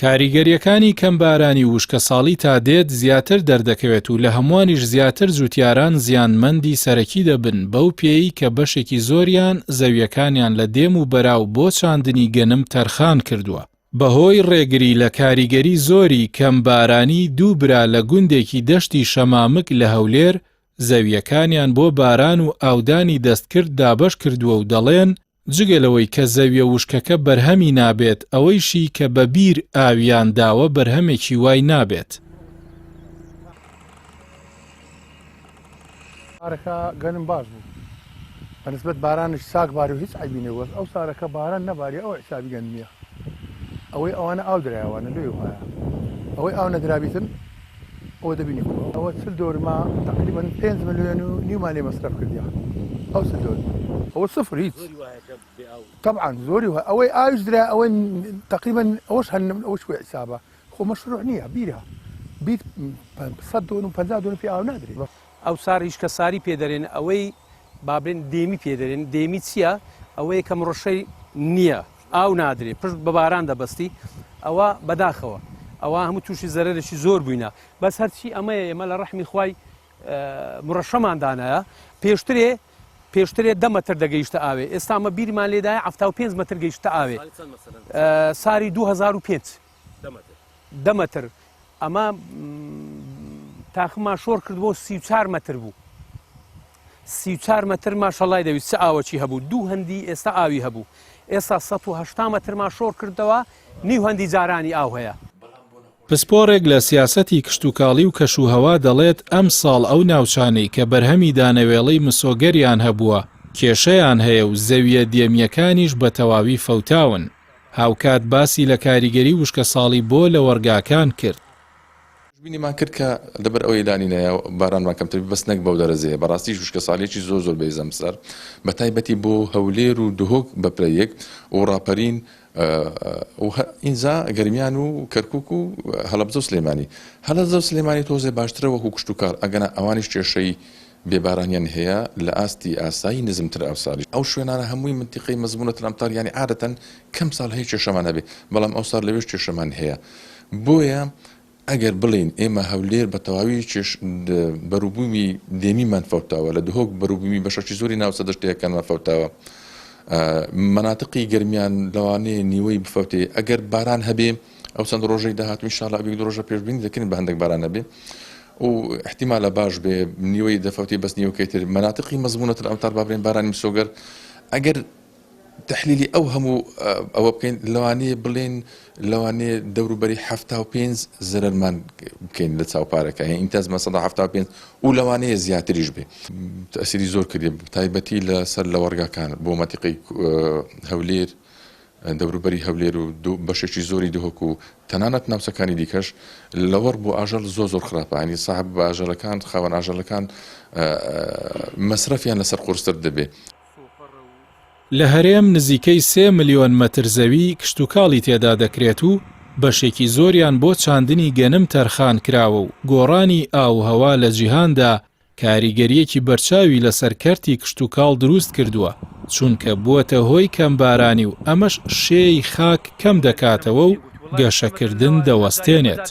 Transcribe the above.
کاریگەرییەکانی کەمبارانی و وشکەساڵی تا دێت زیاتر دەردەکەوێت و لە هەمووانیش زیاتر جووتیاران زیانمەندی سەرەکی دەبن بەو پێیەی کە بەشێکی زۆریان زەوییەکانیان لە دێم و بەراو بۆ چاندنی گەنم تەرخان کردووە. بەهۆی ڕێگری لە کاریگەری زۆری کەمبارانی دوو برا لە گوندێکی دەشتی شەمامک لە هەولێر زەوییەکانیان بۆ باران و ئاودانی دەستکرد دابەش کردووە و دەڵێن جگە لەوەی کە زەویە وشکەکە بەرهەمی نابێت، ئەوەیشی کە بە بیر ئاویان داوە بەرهەمێکی وای نابێت. سارەکە گەنم باش بوو بە نسبەت بارانش چاک باری و هیچ عەیبی نەبوو بەس ئەو سارەکە باران نەباری ئەو حیسابی گەنمیە ئەوەی ئەوانە ئاو درایەوانە لۆی وایە ئەوەی ئاو نەدرابیتن ئەوە دەبینی کوڕە ئەوە چل دۆرمە تقریبا پێنج ملیۆن و نیومان لێ مەسرەف کردیا ئەو چل دۆرمە ئەوە سفر هیچ طبعا زۆری وایە ئەوەی ئاویش درا ئەوەی تقریبا ئەوەش هەر ئەوەش کوێ حیسابە خۆ مەشروع نییە بیرە بیر سەد دۆن و 50 دۆن پێ ئاو نادرێ ئەو ساریش کە ساری پێ دەرێن ئەوەی با بڵێن دێمی پێ دەرێن دێمی چییە ئەوەیە کە مڕشەی نییە ئاو نادرێ پشت بە باران دەبەستی ئەوە بەداخەوە ئەوە هەموو تووشی زەرەرێکی زۆر بووینە بەس هەرچی ئەمەیە ئێمە لە ڕەحمی خوای مڕەشەمان دانایە پێشترێ پێشترێ دە مەتر دەگەیشتە ئاوێ ئێستا ئەمە بیرمان لێدایە 75 مەتر گەیشتە ئاوێ ساری 2005 دە مەتر ئەمە تاخمان شۆڕ کرد بۆ 34 مەتر بوو 34 مەتر ماشەڵای دەویست چ ئاوەکی هەبوو دوو هەندی ئێستا ئاوی هەبوو ئێستا 180 مەترمان شۆڕ کردەوە نیو هەندی جارانی ئاو هەیە. پسپۆڕێک لە سیاسەتی کشتوکاڵی و کەشوهەوا دەڵێت، ئەمساڵ ئەو ناوچانەی کە بەرهەمی دانەوێڵەی مسۆگەریان هەبووە کێشەیان هەیە و زەوییە دێمییەکانیش بە تەواوی فەوتاون. هاوکات باسی لە کاریگەری وشکەساڵی بۆ لەوەڕگاکان کرد. پێشبینیمان کرد کە لەبەر ئەوەی لانینایە بارانمان کەمتر بێت بەس نەک بەو دەرەجەیە بەڕاستیش وشکەساڵیەکی زۆر زۆر بەهێزە ئەمسار بە تایبەتی بۆ هەولێر و دهۆک بە پلە یەک و ڕاپەرین و ئینجا گەرمیان و کەرکوک و هەڵەبجە و سلێمانی هەڵەبجە و سلێمانی تۆزێ باشترە وەکو کشتوکاڵ ئەگەنا ئەوانیش کێشەی بێ بارانیان هەیە لە ئاستی ئاسایی نزمترە ئەوساڵیش ئەو شوێنانە هەمووی منتیقەی مەزمونە الامطار یانی عادەتەن کەم ساڵ هەیە کێشەمان هەبێ بەڵام ئەوساڵ لەوێش کێشەمان هەیە بۆیە ئەگەر بڵێین ئێمە هەولێر بە تەواوی کێش بەروبوومی دێمیمان فەوتاوە لە دهۆک بەروبوومی بەشەکی زۆری ناوچە دەشتەکانمان فەوتاوە مەناتقی گەرمیان لەوانەیە نیوەی بفەوتێ ئەگەر باران هەبێ ئەو چەند ڕۆژەی داهاتوو ان شاء الله ئەو ڕۆژە پێشبینی دەکەین بە هەندێک باران هەبێ و احتیمالە باش بێ نیوەی دەفەوتی بەس نیوەکەی تر مەناتقی مەزمونەتر ئەمتار با بڵێن بارانی مسۆگەر ئەگەر تەحلیلی ئەو هەموو ئەوە بکەین لەوانەیە بڵێن لەوانەیە دەوروبەری 75 زەرەرمان بکەین لە چاو پارەکە یان ئینتاجمان سەدا 75 و لەوانەیە زیاتریش بێ تەسیری زۆر کردی تایبەتی لەسەر لەوەڕگاکان بۆ مەتیقەی هەولێر دەوروبەری هەولێر و بەشێکی زۆری دهۆک و تەنانەت ناوچەکانی دیکەش لەوەڕ بۆ ئاژەڵ زۆر زۆر خراپە ینی ساحب ئاژەڵەکان خاوەن ئاژەڵەکان مەسرەفیان لەسەر قورستر دەبێ. لە هەرێم نزیکەی سێ ملیۆن مەتر زەوی کشتوکاڵی تێدا دەکرێت و بەشێکی زۆریان بۆ چاندنی گەنم تەرخان کراوە و گۆڕانی ئاووهەوا لە جیهاندا کاریگەرییەکی بەرچاوی لەسەر کەرتی کشتوکاڵ دروست کردووە، چونکە بووەتە هۆی کەمبارانی و ئەمەش شێی خاک کەم دەکاتەوە و گەشەکردن دەوەستێنێت.